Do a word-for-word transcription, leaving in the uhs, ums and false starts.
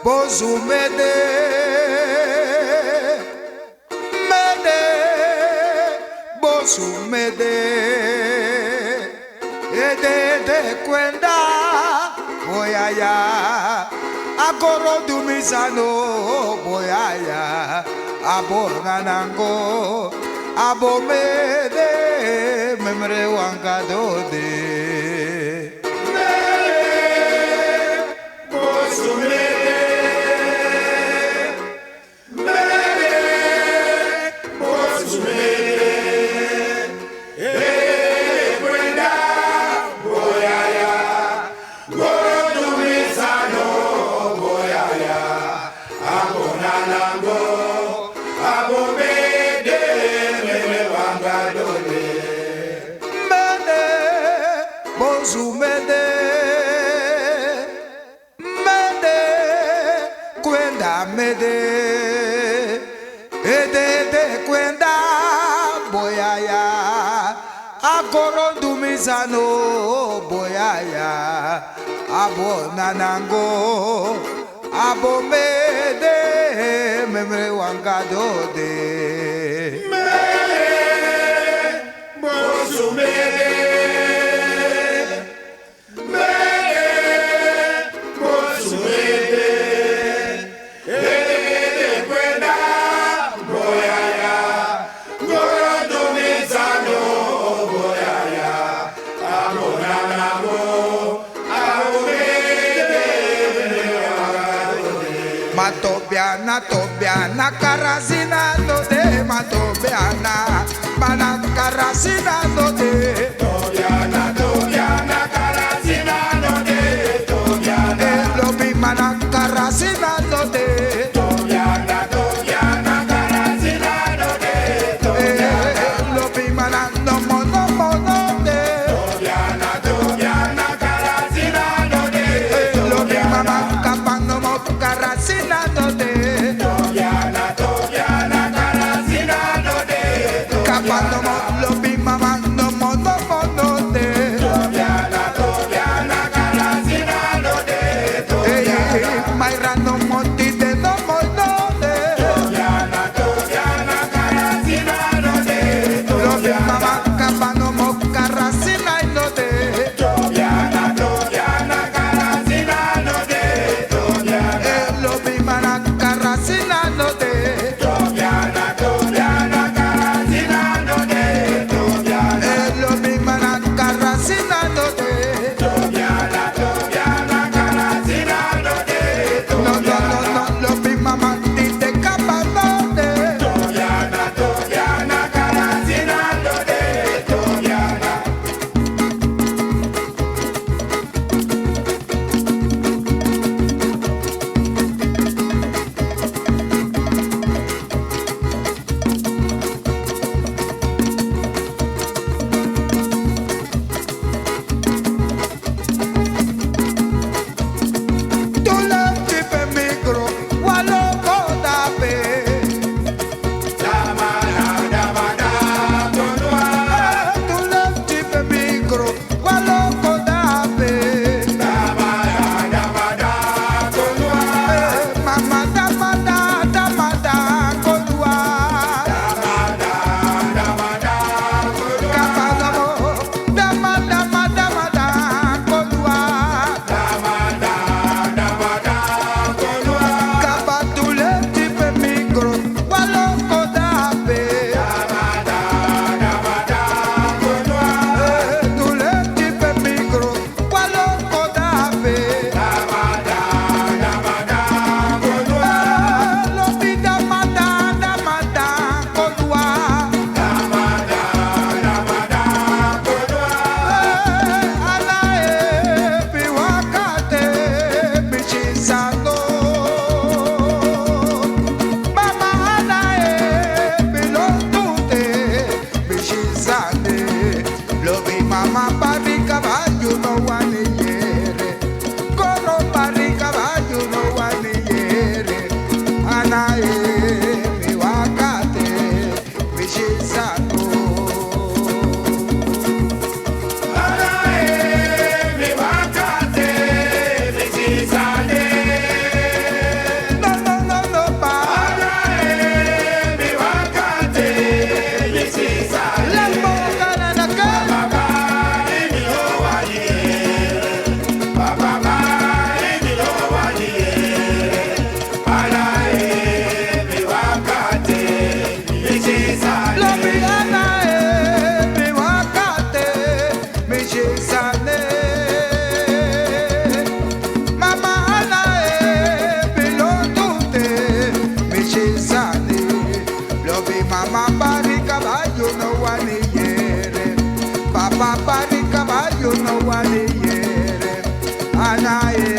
Bosu mede, mede, bosu mede. Ede de kwenda, boyaya. A goro du mi sani, boyaya. A bo nanango, a bo mede, memre wan Gado de. Mede, bosu mede. Mede, bosu mede. Ede kwenda, boyaya. Goro du mi sani, boyaya. A bo nanango, a bo mede, memre wan Gado de. Mede, bosu mede. Mede, kwenda mede. Ede de kwenda, boyaya. A goro du mi sani, boyaya. A bo nanango, a bo mede, memre wan Gado de. Mede, bosu mede. Mede, bosu mede. Ede kwenda, boyaya. Goro du mi sani, boyaya. A bo nanango, a bo mede. Matobiana, tobiana, karasina no de, matobiana. Mana karasina no de. Tobiana, tobiana, karasina no de. Tobiana. E lobi mana karasina no de. Tobiana, tobiana, karasina no de. Tobiana. E lobi mana nomo, nomo no de. Tobiana, tobiana, karasina no de. E lobi mama kapa nomo karasina no de. Tobiana, tobiana, karasina no de. Kapa nomo lobi mama nomo nomo no de. Tobiana, tobiana, karasina no de. Tobiana. Ei, maira nomo tide nomo no de. Tobiana, tobiana, karasina no de. Lobi mama kapa nomo karasina no de. Tobiana, tobiana, karasina no de. Tobiana. E lobi mana karasina no de. Tobiana, tobiana, karasina no de. wani yere. Papa Barika, ma yu no wani yere. Ana e